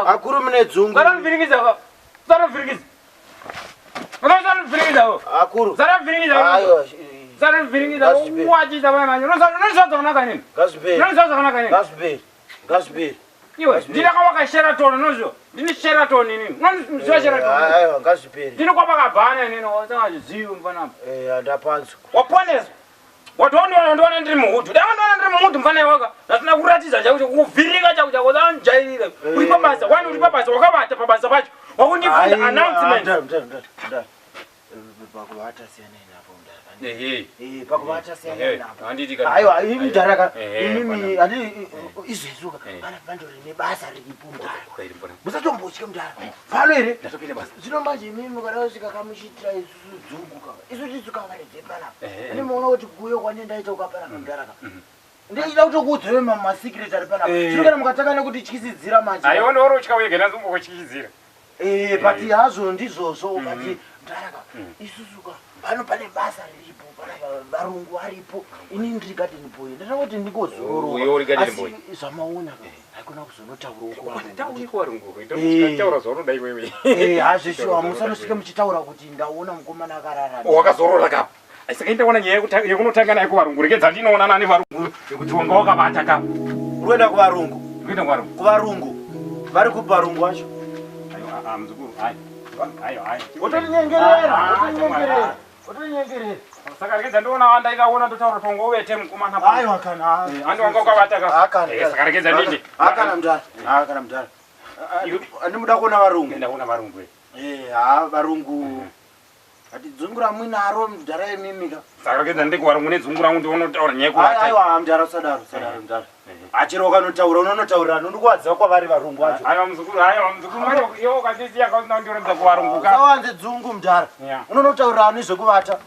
Akuru mune dzungu. Usanovhiringidza ka. Usanovhiringidza. Usanovhiringidza wo. Akuru. Usanovhiringidza. Aiwa. Usanovhiringidza. Ngazvipere. Wachita bana manje. Unoziva zvakanaka nini? Ngazvipere. Unoziva zvakanaka nini? Ngazvipere. Ngazvipere. Iwe, ndinakawaka Sheraton unoziva? Ndini Sheraton inini. Unoziva Sheraton? Aiwa, ngazvipere. Ndini kwapakabhana inini, wasingazvizivi mfana. Eh, ndapanzwa. Waponeswa. Watoondiona ndiona ndiri muhutu. Dai wandiona ndiri muhutu mfana iwaka. Ndasina kuratidza chako chako kuvhirika chako chako zanjairira. Uri pabasa, wani uri pabasa wakavata pabasa pacho. Wakundibvunza Aiwa, announcement. nda- nda- nda- nda. Pakuvata siyanai napo mdara. Ehe. Eh, pakuvata siyanai Ehe, napo. handiti kana. Aiwa, imi mdara ka. Ehe, Imimi pana. handi izvezvi ka. Eh. Pana pandori nebasa riripo mdara. Kweli mbona. Musatombotya mdara. Pano here? Ndatopinda basa. Zvino manje imimi kana kusvika kamuchiitira isusu dzungu ka. Isu tisu kavaridze panapa. Ehe. Ane muona kuti kuyo kwande ndaita ukapanapa mdara ka. Ndichida kutokuudzai masikireti ari panapa. Eh. Zvino kana mukatanga nekutityisidzira manje. Aiwa ndorotya wega ndazombokutyisidzira. Eh, but hazvo ndizvozvo but mdara ka. Isusu ka pano pane basa riripo panapa varungu varipo. Ini ndiri garden boy. Ndinoda kuti Uyo uri ndikozororo. garden boy. Asi zvamaona ka haikona kuzonotaura uko varungu. Tauri kuvarungu. Eh. Taura zvaunoda iwewe. Eh, hazvishuwa musanosvike muchitaura kuti ndaona mukomana akarara. Wakazorora kapa. Saka indaona nyaya yekunotanga nayo kuvarungu. Regedza ndinoonana nevarungu yekuti wanga wakavata kapa. Uri kuenda kuvarungu. Kuenda kuvarungu. Kuvarungu. Vari kuvarungu vacho. Aiwa, ah, muzukuru. Ai. Aiwa, ai. Wototinyengerera, Ah, wototinyengerera. Wototinyengerera. Saka regedza ndiona wandaikaona ndotaura kuti wanga uvete mukomana. pa. Aiwa kana. Eh, Andi wanga wakavata kapa. Akana. Eh, Saka regedza ndinde. Akana mdara. Akana mdara. Andimuda kuona varungu. Ndaona varungu. eh. Eh, ha varungu. Ati dzungu ramuinaro mdara imimi ka. Saka regedza ndinde kuvarungu nedzungu rangu ndionotaura nyaya yekuvata. Aiwa mdara usadaro, usadaro mdara. Achero ukanotaura unonotaurira ndikuwadza kwavari varungu vacho. Aiwa muzukuru, aiwa muzukuru. Manje iwe ukandisiya kausina kundiratidza kuvarungu ka. Usawanze dzungu mdara. Yeah. Unonotaurira ani zvekuvata.